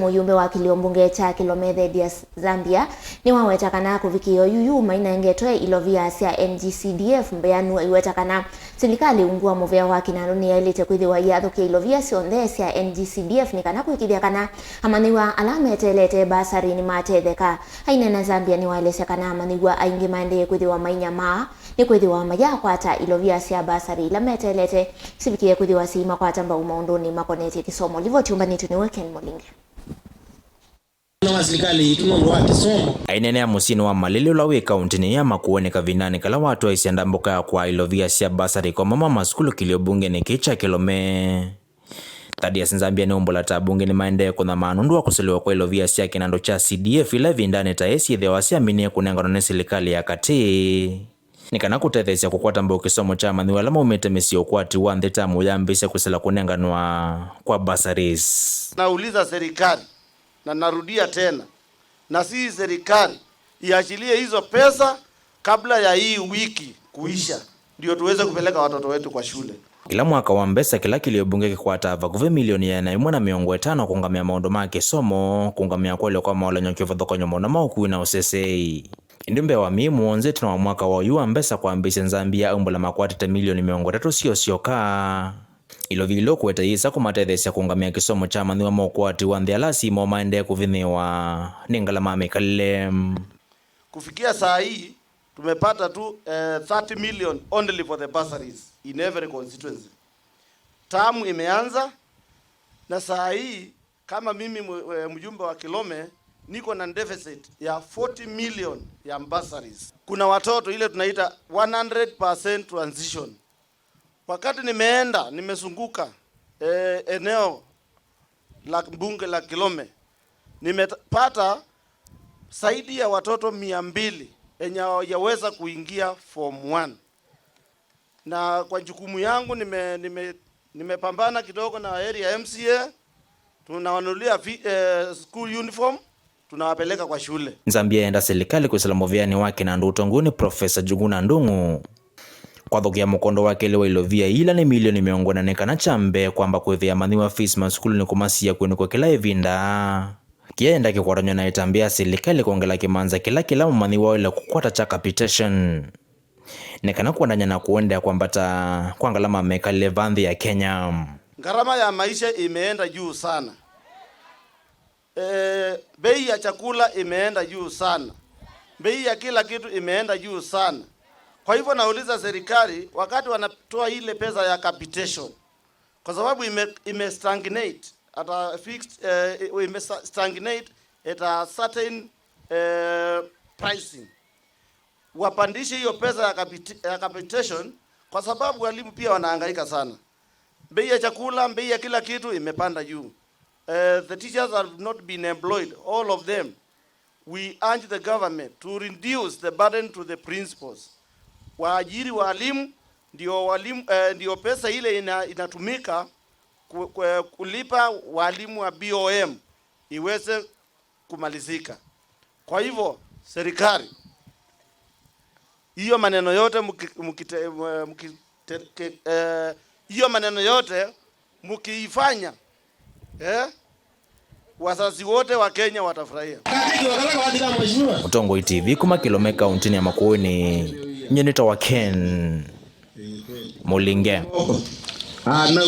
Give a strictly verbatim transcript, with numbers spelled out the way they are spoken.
Mũyumbe wa kĩlio mbunge kya Kilome Thedius Zambia nĩwaweta kana kũvikĩĩa oyu yu mainengetwe ilovia sya N G C D F mbeanu aiweta kana silikalĩ ungu wa mũvea wa kĩnandũ nĩyaĩlĩte kwĩthĩwa ĩyathũkĩa ilovia syonthe sya N G C D F nĩ kana kũĩkĩĩthya kana amanyĩw'a ala meteelete basarĩ nĩmatetheka. Aineena Zambia nĩwaelesya kana amanyĩw'a aingĩ maendee kwĩthĩwa mainyamaa nĩ kwĩthĩwa mayaakwata ilovia sya basarĩ ila meteelete sivikĩe kwĩthĩwa syĩimakwata mbau maũndũnĩ makonetye kĩsomo. Livoti yũmbanĩtw'e nĩwe Ken Mũlinge. Wa silikalĩ yitũ nũndũ wa kĩsomo. Aineenea mũsyĩnĩ wa Malili ũla wĩ kaũntĩnĩ ya Makueni kavindanĩ kala watwaisye ndambũka ya kwaa ilovia sya basarĩ kwa mama masukulu kĩlio mbungenĩ kĩĩ kya Kilome. Thaddeus Nzambia nĩumbũla ta abunge nĩmaendee kũnyamaa nũndũ wa kũselewa kwa ilovia sya kĩnandũ kya C D F ila ĩvindanĩ ta ĩĩ syĩthĩawa syaminie kũnenganwa nĩ silikalĩ ya katĩ nĩ kana kũtetheesya kũkwata mbau kĩsomo kya amanyĩw'a ala maumĩte mĩsyĩ ũkwati wa nthĩ tamu yambĩĩsya kwĩsĩla kũnenganwa kwa bursaries. Nauliza serikali, na narudia tena, na si serikali iachilie hizo pesa kabla ya hii wiki kuisha, ndio tuweze kupeleka watoto wetu kwa shule. Kĩla mwaka wa mbesa kĩla kĩlio mbunge kĩkwataa vakuvĩ milioni ĩana ĩmwe na mĩongo ĩtano kũũngamĩa maũndũ ma kĩsomo, kũũngamĩa kwelwa kwa maũlany'o, kĩvathũkany'o, maũndũ ma ũkui na ũseseei. Ĩndĩ mbee wa myei mũonza ĩtina wa mwaka wa oyu wa mbesa kwambĩĩsya, Nzambia aumbũla makwatĩte milioni mĩongo ĩtatũ syo syoka. Ilovia ila ũkũete yĩsa kũmatetheesya kũũngamĩa kĩsomo kya amanyĩw'a ma ũkwati wa nthĩ ala asyai moo maendee kũvinyĩĩwa nĩ ngalama ya mĩkalĩle. Kufikia saa hii, tumepata tu, eh, thirty million only for the bursaries in every constituency. Tamu imeanza, na saa hii, kama mimi mu-, eh, mjumbe wa Kilome, niko na deficit ya forty million ya bursaries. Kuna watoto ile tunaita one hundred percent transition. Wakati nimeenda, nimezunguka, eh, eneo la bunge la Kilome, nimepata zaidi ya watoto mia mbili yenye hawajaweza kuingia form one. Na kwa jukumu yangu nime-, nime-, nimepambana kidogo na area M C A, tunawanunulia vi-, eh, school uniform, tunawapeleka kwa shule. Nzambia yenda silikalĩ kwĩsĩla mũvĩanĩ wa kĩnandũ ũtongoew'e nĩ Professor Njuguna Ndung'u kwathũkĩa mũkondo wa kelĩ wa ilovia ila nĩ milioni mĩongo ĩna nĩ kana kya mbee kwamba kũĩvĩa amanyĩw'a fees masukulunĩ kũmasiĩa kwĩnũkwa kĩla ĩvinda. Kĩyaenda kĩkwatany'a na ĩtambya ya silikalĩ kwongela kĩmanza kĩla kĩla mũmanyĩw'a waĩle kũkwata kya capitation nĩ kana kũendany'a na kũendeea kwambata kwa ngalama mĩkalĩle va nthĩ ya Kenya. Gharama ya maisha imeenda juu sana. Eh, bei ya chakula imeenda juu sana. Bei ya kila kitu imeenda juu sana. Kwa hivyo nauliza serikali, wakati wanatoa ile pesa ya capitation, kwa sababu ime-, ime stagnate at a fixed, eh, ime sa-, stagnate at a certain, eh, pricing. Wapandishe hiyo pesa ya capit-, ya capitation, kwa sababu walimu pia wanahangaika sana. Bei ya chakula, bei ya kila kitu imepanda juu. Eh, the teachers have not been employed, all of them. We urge the government to reduce the burden to the principals. Waajiri walimu, ndio walimu, eh, ndio pesa ile ina-, inatumika ku-, ku-, kulipa walimu wa B O M iweze kumalizika. Kwa hivyo, serikali, hiyo maneno yote mki-, mkite-, mkite-, ke-, eh, hiyo maneno yote mkiifanya, eh, wazazi wote wa Kenya watafurahia. Mũtongoi T V kuma Kilome kaũntĩnĩ ya Makueni, nyie nĩtawa Ken Mũlinge. Ah, no.